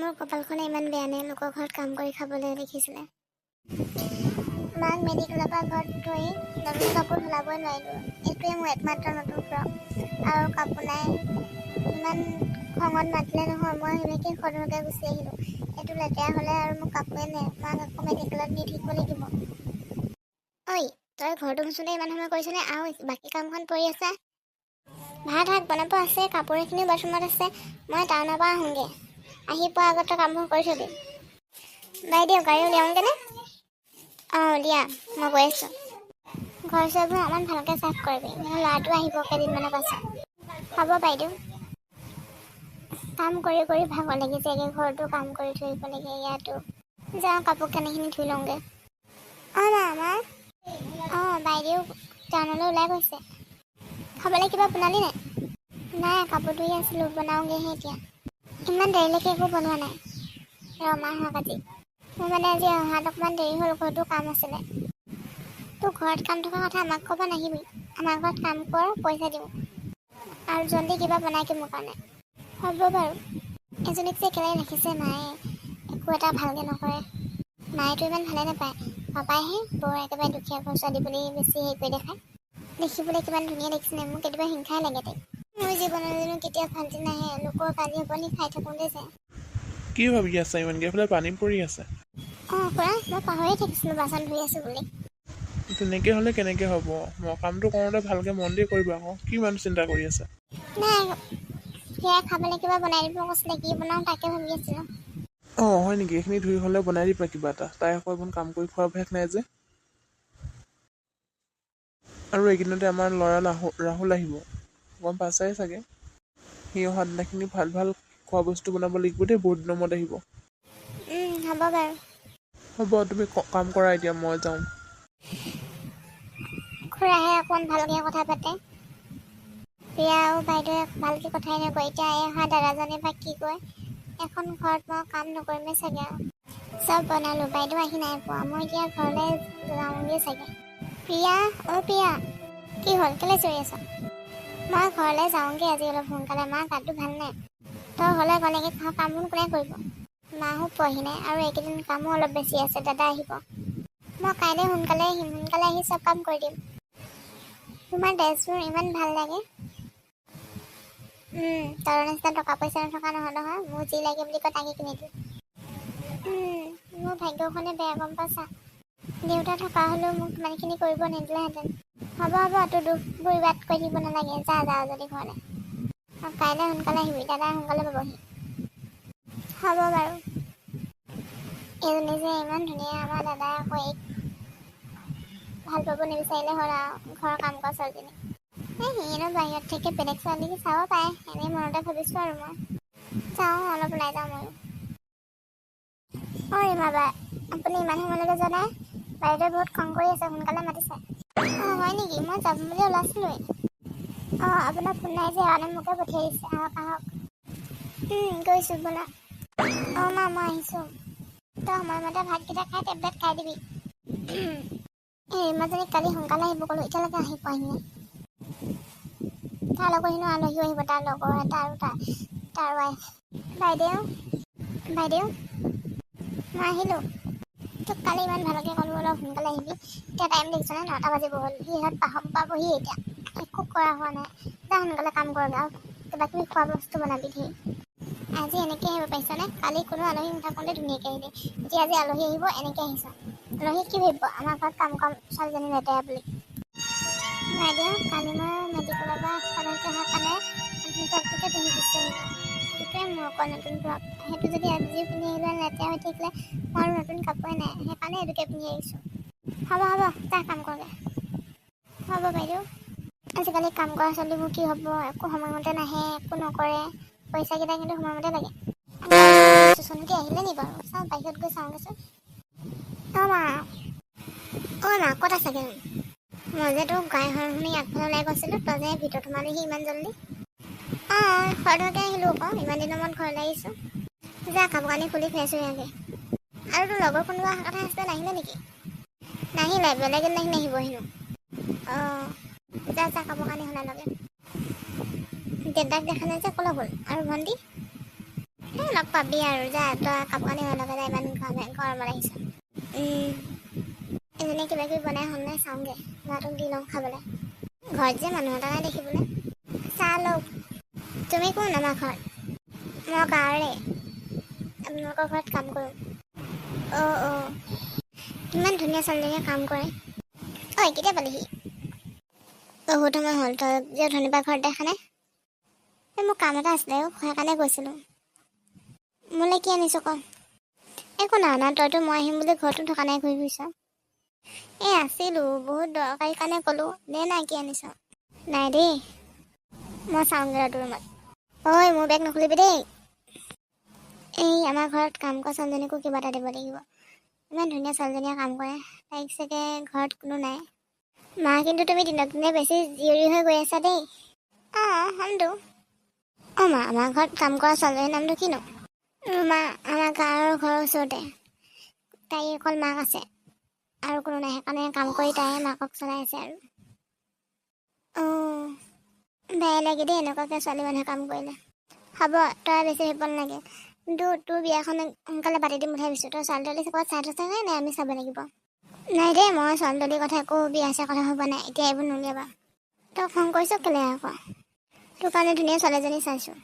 মোৰ কপালখনে ইমান বেয়া নে, লোকৰ ঘৰত কাম কৰি খাবলৈ দেখিছিলে? মাক মেডিকেলৰ পৰা ঘৰত থৈ নতুন কাপোৰ সলাবই নোৱাৰিলোঁ। এইটোৱে মোৰ একমাত্ৰ নতুন ফ্ৰক, আৰু কাপোৰ নাই। ইমান খঙত মাতিলে নহয়, মই সেনেকৈ খৰধৰকৈ গুচি আহিলোঁ। এইটো লেতেৰা হ'লে আৰু মোৰ কাপোৰে নাই। মাক আকৌ মেডিকেলত নি থাকিব লাগিব। ঐ, তই ঘৰটো মুচোঁতে ইমান সময় কৰিছনে আৰু বাকী কামখন পৰি আছে? ভাত শাক বনাব আছে, কাপোৰ এইখিনিও বাথৰুমত আছে। মই টাউনৰ পৰা আহোঁগৈ। আহি পোৱাৰ আগত তই কামবোৰ কৰি থবি। বাইদেউ, গাড়ী উলিয়াওঁগৈনে? অঁ, উলিয়া, মই গৈ আছোঁ। ঘৰ চৰবোৰ অকণমান ভালকৈ চাফ কৰিবি, মোৰ ল'ৰাটো আহিব কেইদিনমানৰ পাছত। হ'ব বাইদেউ। কাম কৰি কৰি ভাগৰ লাগি যায়গৈ। ঘৰতো কাম কৰি থৈ আহিব লাগে, ইয়াতো। যাওঁ, কাপোৰ কানিখিনি ধুই লওঁগৈ। অঁ মা, আমাৰ অঁ বাইদেউ টাউনলৈ ওলাই গৈছে। খাবলৈ কিবা বনালি নাই? নাই, কাপোৰ ধুই আছিলোঁ, বনাওঁগৈহে এতিয়া। ইমান দেৰিলৈকে একো বনোৱা নাই। ৰ, মা আহক আজি। মোৰ মানে আজি অহাত অকণমান দেৰি হ'ল, ঘৰতো কাম আছিলে। তোৰ ঘৰত কাম থকা কথা আমাক ক'ব নাহিবি। আমাৰ ঘৰত কাম কৰ, পইচা দিওঁ। আৰু জল্দি কিবা বনাই কি মোৰ কাৰণে। হ'ব বাৰু। এজনীক যে কেলৈ ৰাখিছে মায়ে, একো এটা ভালকৈ নকৰে। মায়েতো ইমান ভালে নাপায়, পাপাইহে বৰ একেবাৰে দুখীয়া ঘৰ ছোৱালী বুলি বেছি হেৰি কৰি দেখায়। দেখিবলৈ কিমান ধুনীয়া দেখিছেনে? মোক কেতিয়াবা হিংসাই লাগে তাইক। মোৰ জীৱনত জানো কেতিয়া ভাল দিন আহে? লোকৰ গালি শপনি খাই থাকোঁতে যায়। কি ভাবি আছা ইমানকে? এইফালে পানী পৰি আছে। অঁ খুৰা, মই পাহৰিয়ে থাকিছিলোঁ বাচন ধুই আছোঁ বুলি। তেনেকে হ'লে কেনেকে হ'ব? মই কামটো কৰোঁতে ভালকে মন দি কৰিবা আকৌ। কি ইমান চিন্তা কৰি আছা? নাই, সেয়া খাবলৈ কিবা বনাই দিব কৈছিলে, কি বনাওঁ তাকে ভাবি আছিলোঁ। অঁ, হয় নেকি? এইখিনি ধুই হ'লে বনাই দিবা কিবা এটা। তাই আকৌ এইবোৰ কাম কৰি খোৱা অভ্যাস নাই যে। আৰু এইকেইদিনতে আমাৰ ল'ৰা ৰাহুল আহিব, গম পাইছাই চাগে। সি অহা দিনাখিনি ভাল ভাল খোৱা বস্তু বনাব লাগিব দেই, বহুত দিনৰ মূৰত আহিব। হ'ব বাৰু। হ'ব, তুমি কাম কৰা এতিয়া, মই যাওঁ। খুৰাহে অকণমান ভালকৈ কথা পাতে। প্ৰিয়া আৰু বাইদেৱে ভালকৈ কথাই নকয়। এতিয়া এই অহা দাদাজনে বা কি কয়? এখন ঘৰত মই কাম নকৰিমেই চাগে। আৰু চব বনালোঁ, বাইদেউ আহি নাই পোৱা। মই এতিয়া ঘৰলৈ যাওঁগৈ চাগে। প্ৰিয়া, অ' প্ৰিয়া, কি হ'ল? কেলৈ চিঞৰি আছ? মই ঘৰলৈ যাওঁগৈ আজি অলপ সোনকালে, মা গাটো ভাল নাই। তই ঘৰলৈ গ'লেগৈ কাম বন কোনে কৰিব? মাহো পোৱাহি নাই আৰু এইকেইদিন কামো অলপ বেছি আছে, দাদা আহিব। মই কাইলৈ সোনকালে আহিম, সোনকালে আহি চব কাম কৰি দিম। তোমাৰ ড্ৰেছবোৰ ইমান ভাল লাগে। তোৰ নিচিনা টকা পইচা নথকা নহয় নহয়, মোক যি লাগে বুলি কয় তাকে কিনি দিওঁ। মোৰ ভাগ্যখনে বেয়া, গম পাইছা? দেউতা থকা হ'লেও মোক ইমানখিনি কৰিব নিদিলেহেঁতেন। হ'ব হ'ব, তোৰ দুখবোৰ বাদ কৰি থাকিব নালাগে। যা যা যদি ঘৰলৈ। অঁ, কাইলৈ সোনকালে আহিবি, দাদা সোনকালে পাবহি। হ'ব বাৰু। এইজনী যে ইমান ধুনীয়া, আমাৰ দাদাই আকৌ এইক ভাল পাব নিবিচাৰিলে হ'ল আৰু, ঘৰৰ কাম কৰা ছোৱালীজনী। এই সি এনেও বাহিৰত থেকে, বেলেগ ছোৱালীক চাব পাৰে। এনেই মনতে ভাবিছোঁ আৰু। মই যাওঁ, অলপ ওলাই যাওঁ ময়ো। অঁ ৰীমা বা, আপুনি ইমান সময়লৈকে যোৱা নাই? বাইদেৱে বহুত খং কৰি আছে, সোনকালে মাতিছে। অঁ, হয় নেকি? মই যাম বুলি ওলাইছিলোঁৱেই। অঁ, আপোনাৰ ফোন নাই যে, সেইকাৰণে মোকে পঠিয়াই দিছে। আহক আহক। গৈছোঁ ব'লা। অঁ মা, মই আহিছোঁ। তই সময়মতে ভাতকেইটা খাই টেবলেট খাই দিবি। এই ৰীমাজনীক কালি সোনকালে আহিব ক'লোঁ, এতিয়ালৈকে আহি পোৱাহি নাই। তাৰ লগত হেনো আলহীও আহিব, তাৰ লগৰ এটা আৰু তাৰ ৱাইফ। বাইদেউ, বাইদেউ, মই আহিলোঁ। তোক কালি ইমান ভালকৈ ক'লোঁ অলপ সোনকালে আহিবি। এতিয়া টাইম দেখিছনে? 9টা বাজিব হ'ল। সিহঁত পাবহি এতিয়া, একো কৰা হোৱা নাই। যা, সোনকালে কাম কৰগৈ আৰু কিবা কিবি খোৱা বস্তু বনাবি ধেৰ। আজি এনেকৈ আহিব পাৰিছনে? কালি কোনো আলহী নাথাকোঁতে ধুনীয়াকৈ আহিলি, এতিয়া আজি আলহী আহিব, এনেকৈ আহিছ। আলহী কি ভাবিব, আমাৰ ঘৰত কাম কৰা ছোৱালীজনী লেতেৰা বুলি? বাইদেউ, কালি মই মেডিকেলৰ পৰা সদায়কৈ অহাৰ কাৰণে নতুন ফ্ৰকটোকে পিন্ধি গুচি আহিলোঁ। সেইটোৱে মোৰ অকল নতুন ফ্ৰক। সেইটো যদি আজিও পিন্ধি আহিলে লেতেৰা হৈ থাকিলে, মোৰ আৰু নতুন কাপোৰে নাই। সেইকাৰণে এইটোকে পিন্ধি আহিছোঁ। হ'ব হ'ব, যা, কাম কৰগৈ। হ'ব বাইদেউ। আজিকালি কাম কৰা ছোৱালীবোৰ কি হ'ব? একো সময়মতে নাহে, একো নকৰে, পইচাকেইটা কিন্তু সময়মতে লাগে। চুচনকি আহিলে নি বাৰু? চাওঁ, বাহিৰত গৈ চাওঁগৈচোন। অঁ মা, অঁ মা, ক'ত আছাগে? মই যে তোক গাই হৰ্ণ শুনি আগফালে ওলাই গৈছিলোঁ, তই যে ভিতৰত সোমালিহি ইমান জল্দি। অঁ, খৰধৰকৈ আহিলোঁ আকৌ, ইমান দিনৰ মূৰত ঘৰলৈ আহিছোঁ। যা, কাপোৰ কানি খুলি ফ্ৰেছ হৈ আহগৈ। আৰু তোৰ লগৰ কোনোবা অহা কথা আছিলে, নাহিলে নেকি? নাহিলে, বেলেগ এদিনা আহিব হেনো। অঁ, যা যা, কাপোৰ কানি সলাই লগে। দেউতাক দেখা নাই যে, ক'লৈ গ'ল? আৰু ভণ্টি? এই লগ পাবি আৰু, যা তই কাপোৰ কানি হৈ লগে যা, ইমান গৰমত আহিছ। এজনীয়ে কিবা কিবি বনাই হ'ল নাই চাওঁগৈ, ল'ৰাটোক দি লওঁ খাবলৈ। ঘৰত যে মানুহ এটা নাই দেখিবলৈ। চাহ লওক। তুমি কোন আমাৰ ঘৰত? মই গাঁৱৰে, আপোনালোকৰ ঘৰত কাম কৰোঁ। অঁ অঁ, ইমান ধুনীয়া ছোৱালীজনীয়ে কাম কৰে। ঐ, কেতিয়া পালিহি? বহুত সময় হ'ল। তই যে ধনীবা ঘৰত দেখা নাই? এই মোৰ কাম এটা আছিলে অ', সেইকাৰণে গৈছিলোঁ। মোলৈ কি আনিছ ক? একো নাই অনা। তইতো মই আহিম বুলি ঘৰতো থকা নাই, ঘূৰি ফুৰিছ। এই আছিলোঁ, বহুত দৰকাৰী কাৰণে ক'লোঁ। দে না, কি আনিছ? নাই দেই, মই চাওঁগৈ ৰ তোৰ ৰুমত। ঐ, মোৰ বেগ নুখুলিবি দেই। এই আমাৰ ঘৰত কাম কৰা ছোৱালীজনীকো কিবা এটা দিব লাগিব। ইমান ধুনীয়া ছোৱালীজনীয়ে কাম কৰে, তাইক চাগে ঘৰত কোনো নাই। মা, কিন্তু তুমি দিনক দিনে বেছি জীয়ৰী হৈ গৈ আছা দেই। অঁ, হ'মতো। অঁ মা, আমাৰ ঘৰত কাম কৰা ছোৱালীজনীৰ নামটো কিনো? ৰুমা, আমাৰ গাঁৱৰ ঘৰৰ ওচৰতে। তাইৰ অকল মাক আছে আৰু কোনো নাই, সেইকাৰণে কাম কৰি তাই মাকক চলাই আছে আৰু। অঁ, বেয়া লাগে দেই এনেকুৱাকৈ ছোৱালী মানুহে কাম কৰিলে। হ'ব, তই বেছি ভাবিব নালাগে। কিন্তু তোৰ বিয়াখন সোনকালে পাতি দিম বুলি ভাবিছোঁ। তই ছোৱালী তোৱালী ক'ৰবাত চাই থৈছ নে আমি চাব লাগিব? নাই দেই, মই ছোৱালী তোৱালীৰ কথা একো বিয়া চিয়া কথা ভবা নাই এতিয়া, এইবোৰ নুলিয়াবা। তই খং কৰিছ কেলৈ আকৌ? তোৰ কাৰণে ধুনীয়া ছোৱালী এজনী চাইছোঁ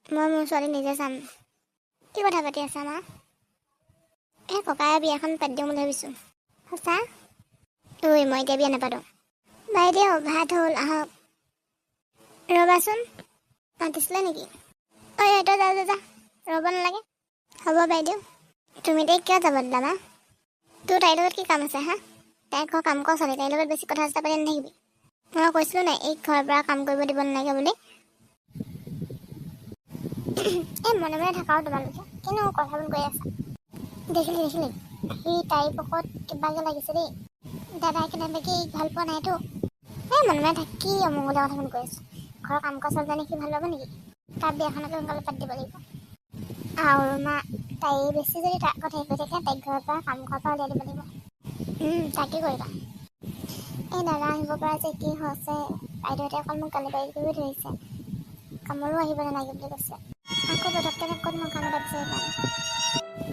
মই। মোৰ ছোৱালী নিজে চাম। কি কথা পাতি আছা মা? এই ককায়ে বিয়াখন পাতি দিওঁ বুলি ভাবিছোঁ। সঁচা? ঐ, মই এতিয়া বিয়া নাপাতোঁ। বাইদেউ, ভাত হ'ল, আহক। ৰ'বাচোন, মাতিছিলে নেকি? ঐ ঐ, তই যা যা যা, ৰ'ব নালাগে। হ'ব বাইদেউ। তুমি তাইক কিয় যাব দিলা মা? তোৰ তাইৰ লগত কি কাম আছে হা? তাই ঘৰ কাম কৰা ছোৱালী, তাইৰ লগত বেছি কথা চথা পাতি নাথাকিবি। মই কৈছিলোঁ নাই এইক ঘৰৰ পৰা কাম কৰিব দিব নালাগে বুলি? এই মনে মনে থাকাও তোমালোকে, কিনো কথাবোৰ কৈ আছা? দেখিলি দেখিলি, সি তাইৰ পকত কিবাকে লাগিছে দেই। দাদাই কেনেবাকে এইক ভাল পোৱা নাইতো? এই মনে মনে থাক, কি অমংগলীয়া কথাবোৰ কৈ আছো? ঘৰৰ কাম কৰা ছোৱালীজনী সি ভাল পাব নেকি? তাৰ বিয়াখনকে সোনকালে পাতি দিব লাগিব। আৰু মা, তাই বেছি যদি তাৰ কথা কৈ থাকে, তাইক ঘৰৰ পৰা কাম কৰাৰ পৰা উলিয়াই দিব লাগিব। তাকে কৰিবা। এই দাদা আহিব পৰা যে কি হৈছে, বাইদেউহঁতে অকল মোক গালি পাৰি কৰিব ধৰিছে। কামলৈও আহিব নালাগে বুলি কৈছে। আকৌ পটককৈ ক'ত মই কাম এটা বিচাৰি পাম?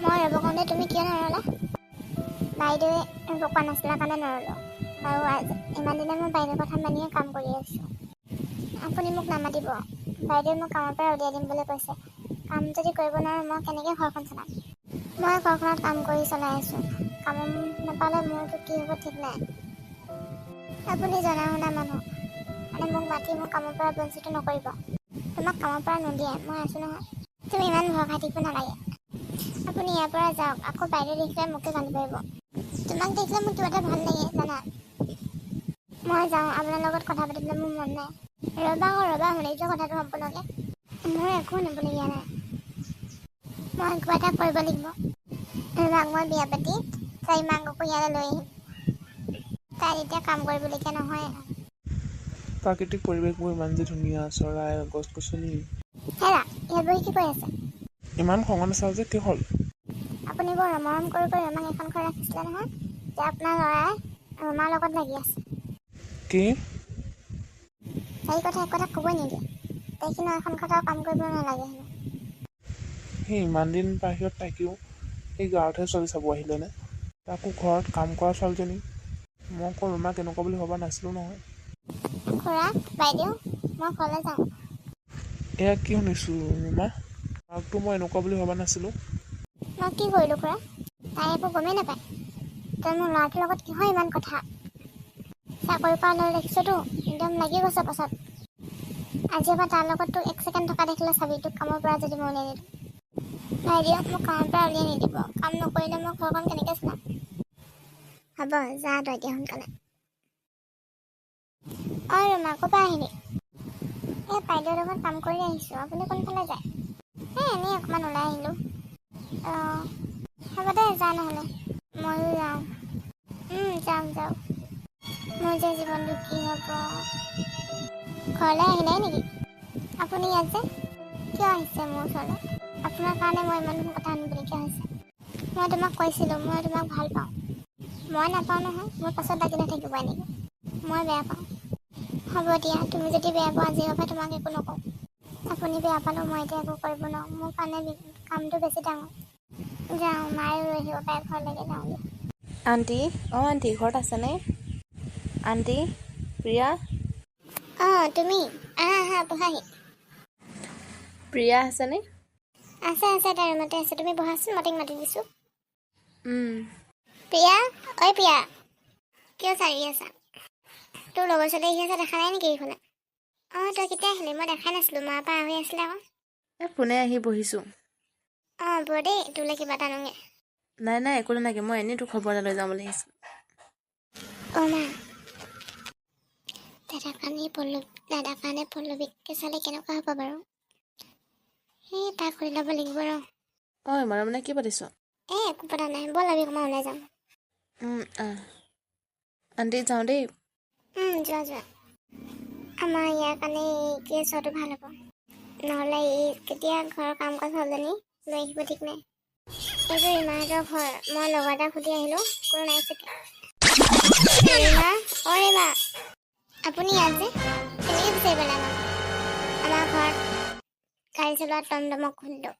মই ৰ'ব কওঁতে তুমি কিয় নৰলা? বাইদেৱে ৰ'ব কোৱা নাছিলে কাৰণে নৰলোঁ। আৰু আজি ইমান দিনে মই বাইদেউৰ কথা মানিয়ে কাম কৰি আছোঁ। আপুনি মোক নামাতিব। বাইদেৱে মোক কামৰ পৰা উলিয়াই দিম বুলি কৈছে। কাম যদি কৰিব নোৱাৰোঁ, মই কেনেকৈ ঘৰখন চলাম? মই ঘৰখনত কাম কৰি চলাই আছোঁ। কাম নাপালে মোৰতো কি হ'ব ঠিক নাই। আপুনি জনা শুনা মানুহ, মানে মোক মাতি মোক কামৰ পৰা বঞ্চিত নকৰিব। তোমাক কামৰ পৰা নুলিয়াই, মই আছোঁ নহয়। তুমি ইমান ভয় খাই থাকিব নালাগে। আপুনি ইয়াৰ পৰা যাওক, আকৌ বাইদেউ দেখিলে মোকে গালি পাৰিব। তোমাক দেখিলে মোৰ কিবা এটা ভাল লাগে জানা। মই যাওঁ, আপোনাৰ লগত কথা পাতিবলৈ মোৰ মন নাই। ৰ'বা আকৌ, ৰ'বা, শুনি যোৱা কথাটো সম্পূৰ্ণকৈ। মোৰ একো শুনিবলগীয়া নাই। মই কিবা এটা কৰিব লাগিব। ৰ'বাক মই বিয়া পাতি তাইৰ মাককো ইয়ালৈ লৈ আহিম। তাই তেতিয়া কাম কৰিবলগীয়া নহয়। প্ৰাকৃতিক পৰিৱেশবোৰ ইমান যে ধুনীয়া, চৰাই, গছ গছনি। হেৰা, ইয়াত বহি কি কৰি আছে? ইমান খঙত আছা যে, কি হ'ল? আপুনি বৰ মৰম কৰি কৰি ৰমাক এখন ঘৰ ৰাখিছিলে নহয়। এতিয়া আপোনাৰ ল'ৰাই ৰমাৰ লগত লাগি আছে। কি? তাইৰ কথা এক কথা ক'বই নিদিয়ে। তাইক হেনো এখন ঘৰত আৰু কাম কৰিব নালাগে হেনো। সেই ইমান দিন বাহিৰত থাকিও এই গাঁৱতহে ছোৱালী চাব আহিলেনে? তাকো ঘৰত কাম কৰা ছোৱালীজনী। মই আকৌ ৰুমা কেনেকুৱা বুলি ভবা নাছিলোঁ নহয়। খুৰা, বাইদেউ, মই ঘৰলৈ যাওঁ। এয়া কি শুনিছোঁ ৰুমা? মাকটো মই এনেকুৱা বুলি ভবা নাছিলোঁ। মই কি কৰিলোঁ খুৰা? তাই একো গমেই নাপায়। তই মোৰ ল'ৰাটোৰ লগত কিহৰ ইমান কথা? চাকৰি কৰা ল'ৰা দেখিছতো, একদম লাগি গৈছে পাছত। আজিৰ পৰা তাৰ লগত তোক এক ছেকেণ্ড থকা দেখিলে চাবি, তোক কামৰ পৰা যদি মই উলিয়াই নিদিওঁ। বাইদেউ, মোক কামৰ পৰা উলিয়াই নিদিব। কাম নকৰিলে মই ঘৰখন কেনেকৈ চলাম? হ'ব, যা তই এতিয়া সোনকালে। ঐ ৰুমা, ক'ৰ পৰা আহিলি? এই বাইদেউৰ লগত কাম কৰি আহিছোঁ। আপুনি কোনফালে যায়? এই এনেই অকণমান ওলাই আহিলোঁ। অঁ, হ'ব দে, যা নহ'লে, ময়ো যাওঁ। যাম যাওক। মোৰ যে জীৱনটো কি হ'ব! ঘৰলৈ আহিলাই নেকি? আপুনি ইয়াত যে কিয় আহিছে মোৰ ওচৰলৈ? আপোনাৰ কাৰণে মই ইমান কথা শুনিবলগীয়া হৈছে। মই তোমাক কৈছিলোঁ, মই তোমাক ভাল পাওঁ। মই নাপাওঁ নহয়, মোৰ পাছত লাগি নাথাকিব এনেকৈ। মই বেয়া পাওঁ। হ'ব দিয়া, তুমি যদি বেয়া পোৱা, আজিৰ পৰা তোমাক একো নকওঁ। আপুনি বেয়া পালেও মই এতিয়া একো কৰিব নোৱাৰোঁ। মোৰ কাৰণে কামটো বেছি ডাঙৰ। যাওঁ, মায়ে ৰৈ আহিব পাৰে, ঘৰলৈকে যাওঁগৈ। আণ্টি, অঁ আণ্টি, ঘৰত আছেনে? আণ্টি প্ৰিয়া। অঁ, তুমি আহা আহা, বহাহি। প্ৰিয়া আছেনে? আছে আছে, তাই ৰুমতে আছে। তুমি বহাচোন, মই তাইক মাতি দিছোঁ। প্ৰিয়া, ঐ প্ৰিয়া, কিয় চাৰি আছা? তোৰ লগৰ ছোৱালী আহি আছে, দেখা নাই নেকি এইফালে? অঁ, তই কেতিয়া আহিলি? মই দেখাই নাছিলোঁ, মাৰ পৰা আহি আছিলে আকৌ। এই পোনে আহি বহিছোঁ। অঁ, বৌ দেই, তোলৈ কিবা এটা আনোগৈ। নাই নাই, একো নালাগে, মই এনেই তোৰ খবৰ এটা লৈ যাওঁ বুলি আহিছিলোঁ। অঁ মা, দাদাৰ কাৰণে পল্লৱ দাদাৰ কাৰণে পল্লৱীকে চালে কেনেকুৱা হ'ব বাৰু? এই তাক সুধি ল'ব লাগিব ৰ। অঁ, মানে মানে কি পাতিছ? এই একো পতা নাই, ব'ল আমি অকণমান ওলাই যাওঁ। আহ আণ্টি, যাওঁ দেই। যোৱা যোৱা। আমাৰ ইয়াৰ কাৰণে এই কেছটো ভাল হ'ব, নহ'লে ই কেতিয়া ঘৰৰ কাম কৰা ছোৱালীজনী লৈ আহিব ঠিক নাই। এইটো ৰীমাহঁতৰ ঘৰ, মই লগৰ এটাক সুধি আহিলোঁ, কোনো নাই চাগে। ৰীমা, অ' ৰীমা, আপুনি ইয়াত যে কেনেকৈ বিচাৰি পালে আমাক? আমাৰ ঘৰত গাড়ী চলোৱা টমটমক সুধিলোঁ।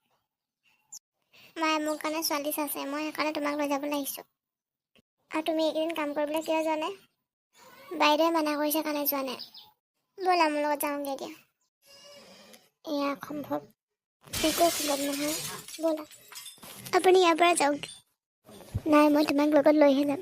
মায়ে মোৰ কাৰণে ছোৱালী চাইছে, মই সেইকাৰণে তোমাক লৈ যাবলৈ আহিছোঁ। আৰু তুমি এইকেইদিন কাম কৰিবলৈ কিয় যোৱা নাই? বাইদেৱে মানা কৰিছে কাৰণে যোৱা নাই। ব'লা, মোৰ লগত যাওঁগৈ এতিয়া। এয়া সম্ভৱ একো সম্ভৱ নহয়, ব'লা আপুনি ইয়াৰ পৰা যাওক। নাই, মই তোমাক লগত লৈহে যাম।